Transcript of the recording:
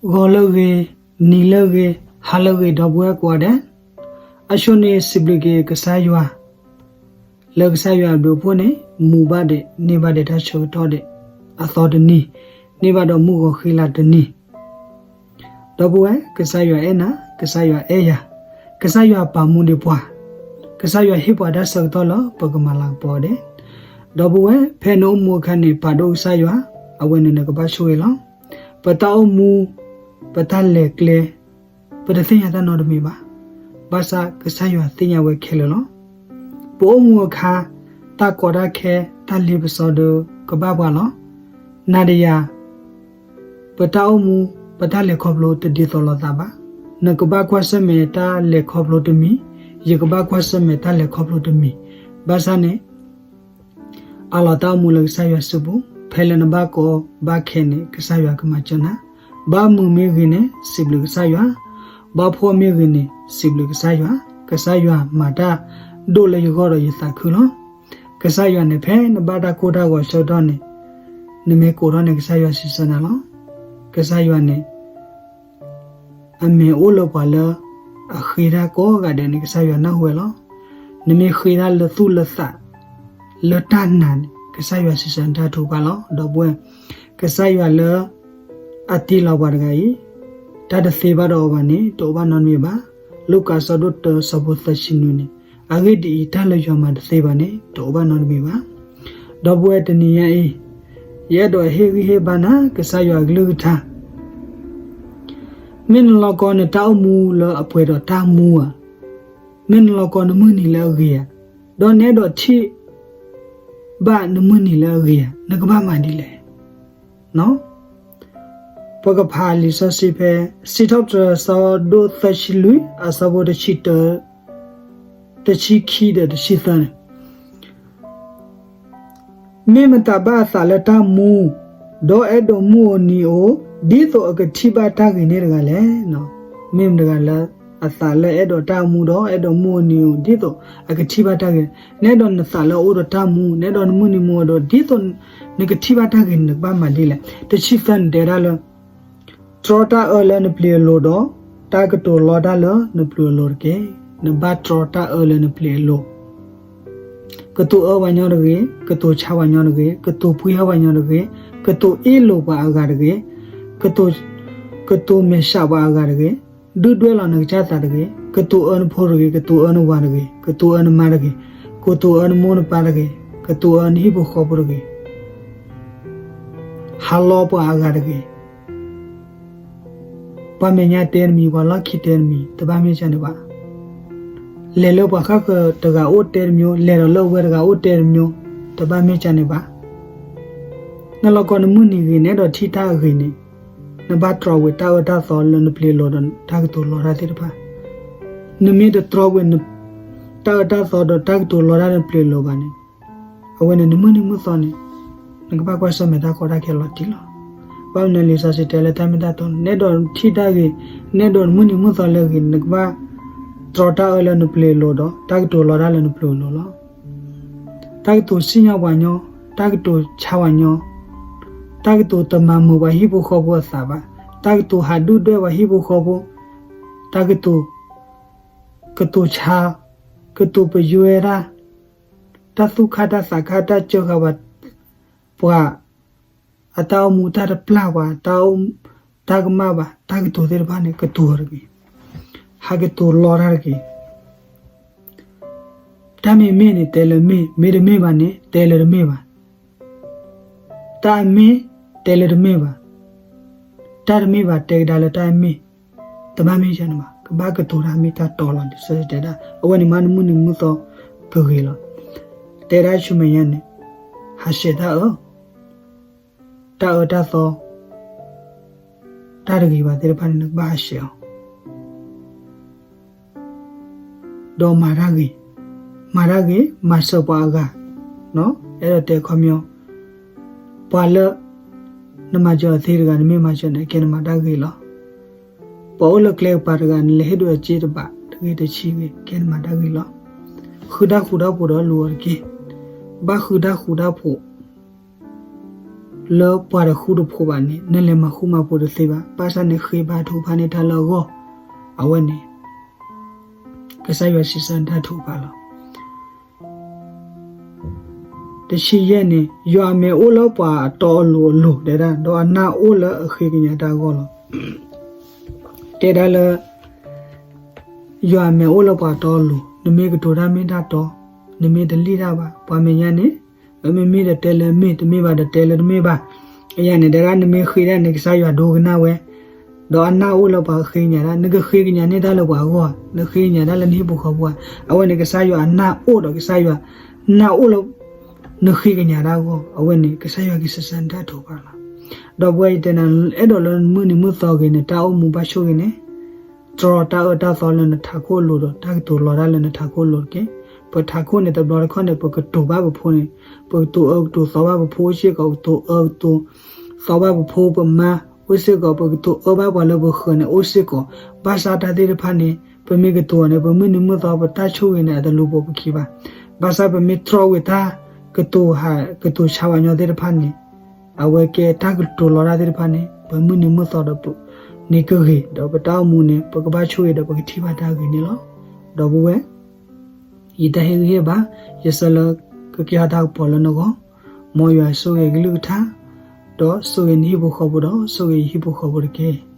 ဂီၤလၢအဂ့ၤ, နံၤလၢအဂ့ၤ, ဟါလၢအဂ့ၤ ဒီပုၢ်ဝဲၢ်ကိးဂၤဒဲး, အဆိန့ၣ်စံးဘျုးက့ၤကစၢ်ယွၤ, လၢကစၢ်ယွၤအဘျုးအဖှိၣ်န့ၣ် မူဘၣ်ဒီး န့ၢ်ဘၣ်ဒီးတၢ်ဆၢကတီၢ်ဒီး အသီတနံၤ, န့ၢ်ဘၣ်ဒီးမုၢ်ဂီၤဃ့လၤတနံၤ ဒီပုၢ်ဝဲၢ်, ကစၢ်ယွၤအဲၣ်နၤ, ကစၢ်ယွၤအဲၣ်ယၤ, ကစၢ်ယွၤပာ်မူဒံးပှၤ, ကစၢ်ယွၤဟ့ၣ်ပှၤတၢ်ဆၢကတီၢ်လၢပကမၤလၤကပီၤဒဲး, ဒီပုၢ်ဝဲၢ်, ဖဲနအိၣ်မူအခါန့ၣ် ပာ်ဒိၣ်ကစၢ်ယွၤ, အဝဲန့ၣ်နကဘၣ်ဆိၣ်ဂ့ၤလီၤ. ပတၢ်အိၣ်မူ, ပတၢ်လဲၤကျဲ, ပတသ့ၣ်ညါတၢ်နီတမံၤဘၣ်. ဘၣ်ဆၣ်ကစၢ်ယွၤသ့ၣ်ညါဝဲခဲလၢာ်လီၤ. ပအိၣ်မူအခါ, တၢ်ကီတၢ်ခဲ, တၢ်လ့ပစီဒုးကဘၣ်ပှၤလီၤ. နၤဒီးယၤ ပတၢ်အိၣ်မူ, ပတၢ်လဲၤခီဖျိတဒ်သိးလိာ်သးဘၣ်. နကဘၣ်ကွၢ်ဆၢၣ်မဲာ်တၢ်လဲၤခီဖျိတမံၤ, ယကဘၣ်ကွၢ်ဆၢၣ်မဲာ်တၢ်လဲၤခီဖျိတမံၤ, ဘၣ်ဆၣ်န့ၣ် အးလီၤတၢ်အိၣ်မူလၢကစၢ်ယွၤစုပူၤ, ဖဲလၢနဘၣ်ကီဘၣ်ခဲန့ၣ် ကစၢ်ယွၤကမၤစၢၤနၤ, ဘၣ်မုာ်မ့ၢ်ဂ့ၤန့ၣ် စံးဘျုးကစၢ်ယွၤ, ဘၣ်ဖှီၣ်မ့ၢ်ဂ့ၤန့ၣ် စံးဘျုးကစၢ်ယွၤ, ကစၢ်ယွၤမၤတၢ်ဒိၣ်လၢယဂီၢ်ဒီးယသးခုလီၤ. ကစၢ်ယွၤန့ၣ် ဖဲနဘၣ်တၢ်ကိၢ်တၢ်ဂီၤဆၢကတီၢ်န့ၣ်, နမ့ၢ်ကိးထီၣ်န့ၣ် ကစၢ်ယွၤစံးဆၢနၤလီၤ. ကစၢ်ယွၤန့ၣ် အမဲာ်အိၣ်လၢပှၤလၢအဃ့တၢ်ကိးဂၤဒဲးန့ၣ် ကစၢ်ယွၤနၢ်ဟူဝဲလီၤ. နမ့ၢ်ဃ့တၢ်လၢသူၣ်လၢသး လၢတၢ်နာ်န့ၣ် ကစၢ်ယွၤစံးဆၢနတၢ်ထုကဖၣ်လီၤ. ဒီပုၢ်ဝဲၢ်, ကစၢ်ယွၤလၢအတ့လီၤပှၤတဂၤအံၤ, တၢ်တသ့ဘၣ်ဒီးအီၤဘၣ်န့ၣ် တအိၣ်ဘၣ်နီတမံၤဘၣ်. လူၤကၣ်အဆၢဒိၣ်တၢ အဆၢဖိသၢဆံနွံန့ၣ်, အဂ့ၢ်ဒ်အံၤ, တၢ်လၢယွၤမၤတသ့ဘၣ်န့ၣ် တအိၣ်ဘၣ်နီတမံၤဘၣ်. ဒီပုၢ်ဝဲၢ်, တနံၤညါအံၤ, ယအဲၣ်ဒိးဟ့ၣ်ဂံၢ်ဟ့ၣ်ဘါနၤ ကစၢ်ယွၤအကလုၢ်ကထါ မ့ၢ်နလီၤကီနတၢ်အိၣ်မူလၢအပှဲၤဒီးတၢ်မူဧါ, မ့ၢ်နလီၤကီနမုၢ်နံၤလၢအဂ့ၤဧါ, ဒီးနအဲၣ်ဒိးထံၣ်ဘၣ်နမုၢ်နံၤလၢအဂ့ၤဧါ, နကဘၣ်မၤဒ်လဲၣ်. ပကဖးလံာ်စီဆှံဖဲ စံးထီၣ်ပတြၢၤ အဆၢဒိၣ်သၢဆံလွံၢ် အဆၢဖိတဆံတၢ တဆံခံဒီးတဆံသၢန့ၣ်, မ့ၢ်မတၤဘၣ်အသးလၢတၢ်မူ, ဒီးအဲၣ်ဒိးမုၢ်ဧိၤနံၤဧိၤ, ဒ်သိးအကထံၣ်ဘၣ်တၢ်ဂ့ၤန့ၣ်တဂၤလဲၣ်. မ့ၢ်မတၤတဂၤလၢအသးလၢအဲၣ်ဒိးတၢ်မူဒီး အဲၣ်ဒိးမုၢ်ဧိၤနံၤဧိၤ ဒ်သိးအကထံၣ်ဘၣ်တၢ်ဂ့ၤ, နအဲၣ်ဒိးနသးလၢအအိၣ်ဒီးတၢ်မူ, နအဲၣ်ဒိးနမုၢ်နံၤမုၢ်ဧိၤဒီး ဒ်သိးနကထံၣ်ဘၣ်တၢ်ဂ့ၤန့ၣ် နကဘၣ်မၤဒ်လဲၣ်. တဆံသၢန့ၣ်တဲဒၣ်လၢ တြီတၢ်အၢလၢနပျ့ၤအလိၤဒီး တၢ်ကတိၤလီတၢ်လၢနပျ့ၤအလိၤတက့ၢ်. နဘၣ်တြီတၢ်အၢလၢနပျ့ၤအလိၤ, ကတိၤအၢပှၤညီတဂ့ၤ, ကတိၤဆါပှၤညီတဂ့ၤ, ကတိၤပှံဟၢပှၤညီတဂ့ၤ, ကတိၤအ့ၣ်လိာ်ပှၤအဂၤတဂ့ၤ, ကတိၤ, ကတိၤမဲာ်ဆှးပှၤအဂၤတဂ့ၤ, ဒုၣ်ဒွဲၣ်လီၤနကစၢ်သးတဂ့ၤ, ကတိၤအၢနဖိတဂ့ၤ, ကတိၤအၢနဝၤတဂ့ၤ, ကတိၤအၢနမါတဂ့ၤ, ကတိၤအၢနမိၢ်နပၢ်တဂ့ၤ, ကတိၤအၢနဟံၣ်ဖိဃီဖိတဂ့ၤ, ဟးလီပှၤအဂၤတဂ့ၤ, ပှၤမဲာ်ညါတဲနမံၤ, ပှၤလီၢ်ခံတဲနမံၤ, တဘၣ်မ့ၢ်ဒ်န့ၣ်ဘၣ်. လဲၤလၢပှၤဃၣ်ဃၢၤတဂၤအိၣ်တဲတမျိုး, လဲၤဒီးလၢအဝဲတဂၤအိၣ်တဲတမျိုး, တဘၣ်မ့ၢ်ဒ်န့ၣ်ဘၣ်. နလီၤကီနမုၢ်နံၤဂ့ၤ, နအဲၣ်ဒိးထံၣ်တၢ်အဂ့ၤန့ၣ်, နဘၣ်တြီဝဲတၢ်အၢတၢ်သီလၢနပျ့ၤအလိၤဒီးတၢ်ကတိၤလီတၢ်သ့ၣ်တဖၣ်. နမ့ၢ်တတြီဝဲ တၢ်အၢတၢ်သီဒီးတၢ်ကတိၤလီတၢ်လၢနပျ့ၤအလိၤဘၣ်န့ၣ်, အဝဲန့ၣ်နမုၢ်နံၤမုၢ်သီန့ၣ်, နကဘၣ်ကွၢ်ဆၢၣ်မဲာ်တၢ်ကီတၢ်ခဲလီၤတံၢ်လီၤ. ဘၣ်မနုၤ လံာ်စီဆှံတဲလၢတၢ်မ့ၢ်တၢ်တီန့ၣ်, နအဲၣ်ဒိးထံၣ်တၢ်ဂ့ၤ, နအဲၣ်ဒိးနမုၢ်နံၤမုၢ်သီလၢအဂ့ၤ, နကဘၣ်တြီတၢ်အၢလၢနပျ့ၤအလိၤဒီး တၢ်ကတိၤလီတၢ်လၢနပျ့ၤအလိၤလီၤ. တၢ်ကတိၤစံၣ်ညီၣ်ပှၤညီ, တၢ်ကတိၤဆါပှၤညီ, တၢ်ကတိၤတမၤမုာ်ပှၤဟံၣ်ဖိဃီဖိအသးဘၣ်, တၢ်ကတိၤဟးဒုၣ်ဒွဲၣ်ပှၤဟံၣ်ဖိဃီဖိ, တၢ်ကတိၤ, ကတိၤဆါ, ကတိၤပယွဲတၢ်, တၢ်သူၣ်ခါတၢ်သးခါ တၢ်စၢဃာ်ပှၤ, ပှၤအတၢ်အိၣ်မူ, တၢ်တပျၢ်ပှၤ, တၢ်ကမၣ်ဘၣ်, တၢ်ကတိၤသ့ၣ်တဖၣ်န့ၣ် ကတိၤတဂ့ၤ, ဟးကတိၤလီတၢ်တဂ့ၤ. တၢ်မ့ၢ်မ့ၢ်န့ၣ် တဲလၢမ့ၢ်, မ့ၢ်တမ့ၢ်ဘၣ်န့ၣ် တဲလၢတမ့ၢ်ဘၣ်. တၢ်အမ့ၢ် တဲလၢတမ့ၢ်ဘၣ်, တၢ်တမ့ၢ်ဘၣ် တဲကဒါလၢတၢ်အမ့ၢ်, တဘၣ်မ့ၢ်ဒ်န့ၣ်ဘၣ်. ကဘၣ်ကတိၤတၢ်မ့ၢ်တၢ်တီလီၤ. လံာ်စီဆှံတဲဒၣ် အဝဲန့ၣ်မး နမုၢ်နံၤမုၢ်သီကဂ့ၤလီၤ. တဲဒၣ်ဆူမဲာ်ညါန့ၣ်, ဟးဆှဲးတၢ်အၢ, တၢ်အၢတၢ်သီ, တၢ်တဂ့ၤဘၣ်သ့ၣ်တဖၣ်န့ၣ် နကဘၣ်ဟးဆှဲးအီၤ ဒီးမၤတၢ်ဂ့ၤ, မၤတၢ်ဂ့ၤ, မၤစၢၤပှၤအဂၤ, အဲၣ်ဒိးတဲခီပညီ, ပှၤလၢနမၤစၢၤအီၤသ့တဂၤ နမ့ၢ်မၤစၢၤန့ၣ် ကဲနမၤတၢ်ဂ့ၤလီၤ. ပှၤအိၣ်လၢကျဲကပၤတဂၤ နလဲၤဟ့ၣ်ဒိးအစ့တဘးတဂ့ၤ တဆံဂ့ၤ ကဲနမၤတၢ်ဂ့ၤလီၤ. ဃုတၢ်ဃူတၢ်ဖိးဒီးလူၤအီၤတက့ၢ်. ဘၣ်ဃုတၢ်ဃူတၢ်ဖိး လၢပှၤတဃူတဖိးဘၣ်န့ၣ် နလဲၤမၤဃူမၤဖိးတသ့ဘၣ်. ဘၣ်ဆၣ်န့ၣ်ဃ့ဘါထုကဖၣ်န့ၢ်တၢ်လၢအဂီၢ်, အဝဲန့ၣ် ကစၢ်ယွၤစံးဆၢနတၢ်ထုကဖၣ်လီၤ. တဆံယဲၢ်န့ၣ် ယွၤအမဲာ်အိၣ်လၢပှၤအတီအလိၤအလိၤတဲဒၣ်, ဒီးအနၢ်အိၣ်လၢအဃ့ကညးတၢ်အဂီၢ်လီၤ. တဲဒၣ်လၢ ယွၤအမဲာ်အိၣ်လၢပှၤအတီအလိၤ, နမ့ၢ်ကတိၤတၢ်မ့ၢ်တၢ်တီ, နမ့ၢ်တလံၣ်တၢ်ဘၣ်, ပှၤမဲာ်ညါန့ၣ် မ့မ့ၢ်ဒီးတဲလၢမ့ၢ်, တမ့ၢ်ဘၣ်ဒီးတဲလၢတမ့ၢ်ဘၣ်. အယၤန့ၣ် တဲဒၣ်နမ့ၢ်ဃ့ဒၣ်န့ၣ် ကစၢ်ယွၤဒိကနၣ်ဝဲ, ဒီးအနၢ်အိၣ်လၢပှၤဃ့ကညးဒၣ်, နကဃ့ကညးန့ၢ်တၢ်လၢပှၤအဂီၢ်, နဃ့ကညးတၢ်လၢနဟံၣ်ဖိဃီဖိဧါ. အဝဲန့ၣ် ကစၢ်ယွၤအနၢ်အိၣ်ဒီးကစၢ်ယွၤ နၢ်အိၣ်လၢ နဃ့ကညးတၢ်အဂီၢ်, အဝဲန့ၣ် ကစၢ်ယွၤကစံးဆၢနတၢ်ထုကဖၣ်လီၤ. ဒီပုၢ်ဝဲၢ်ယတဲနၤ, အဲၣ်ဒိးလၢမုၢ်နံၤမုၢ်သီဂ့ၤန့ၣ် တၢ်အိၣ်မူဘၣ်ဆိၣ်ဂ့ၤန့ၣ် တြီတၢ်အၢတၢ်သီလၢနထးခိၣ်အလိၤဒီး တၢ်ကတိၤလီတၢ်လၢနထးခိၣ်အလိၤတက့ၢ်. ပထးခိၣ်န့ၣ် တဘျီတခီၣ်န့ၣ် ပကတိၤဘၣ်ပဖိန့ၣ်, ပကတိၤအၢကတိၤသီဘၣ်ပဖိအိၣ်စ့ၢ်ကီး, ပကတိၤအၢကတိၤသီဘၣ်ပဖိပမါအိၣ်စ့ၢ်ကီး, ပကတိၤအၢဘၣ်ပှၤလၢပဃၢၤန့ၣ်အိၣ်စ့ၢ်ကီး. ဘၣ်ဆၣ်တၢ်သ့ၣ်တဖၣ်န့ၣ် ပမ့ၢ်ကတိၤအီၤန့ၣ် ပမုၢ်နံၤမုၢ်သီပတၢ်ဆိၣ်ဂ့ၤန့ၣ် အတလူၤပိာ်ပခံဘၣ်. ဘၣ်ဆၣ်ပမ့ၢ်တြီဝံၤတၢ်ကတိၤဟးကတိၤဆါပှၤညီသ့ၣ်တဖၣ်န့ၣ် အဝဲကဲတၢ်ကတိၤလီတၢ်သ့ၣ်တဖၣ်န့ၣ် ပမုၢ်နံၤမုၢ်သီဒီး ပန့ၢ်ကဂ့ၤဒီးပတၢ်အိၣ်မူန့ၣ် ပကဘၣ်ဆိၣ်ဂ့ၤဒီးပကထံၣ်ဘၣ်တၢ်ဂ့ၤန့ၣ်လီၤ. ဒီပုၢ်ဝဲၢ် ယတၢ်ဟ့ၣ်ဂံၢ်ဟ့ၣ်ဘါ ယဆၢလၢကကဲထီၣ်တၢ်ကပီၤလၢနဂီၢ်, မ်ယွၤဆိၣ်ဂ့ၤကလုၢ်ကထါ, ဒီးဆိၣ်ဂ့ၤနဟံၣ်ဖိဃီဖိဒီး ဆိၣ်ဂ့ၤယဟံၣ်ဖိဃီဖိတက့ၢ်.